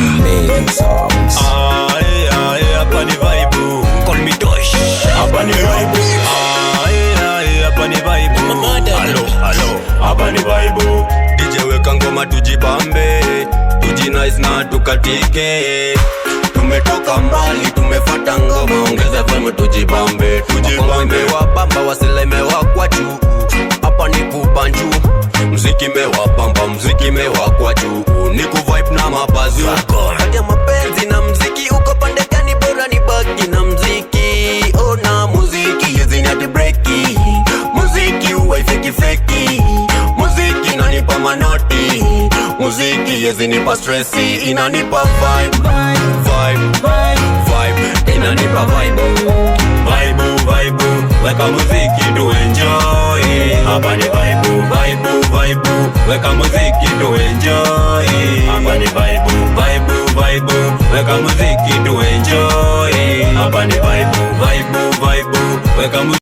Amazing songs. Ah, eh, hapa ni vibe. Call me Tosh. Hapa ni vibe. Ah, eh, hapa ni vibe. Alo, alo, hapa ni vibe. DJ, weka ngoma tujibambe, tujinice na tukatike. Tumetoka mbali, tumefata ngoma, ongeza volume tujibambe, tujibambe. Wabamba wasileme wakwa juu, hapa ni kubanju. Mziki mewabamba, mziki mewakwa juu, ni kuvibe na mabazu. Kati ya mapenzi na mziki, uko pande gani? Bora ni baki na mziki. Ona muziki hizi ni hadi breki. Muziki huwa feki feki, muziki inanipa manoti, muziki yezinipa stressi, inanipa vibe, vibe, vibe, inanipa vibe, vibe, vibe. Weka muziki tu enjoy, hapa ni vibe, vibe, vibe. Weka muziki tu enjoy, hapa ni vibe, vibe, vibe. Weka muziki tu enjoy, hapa ni vibe, vibe, vibe. Weka muziki.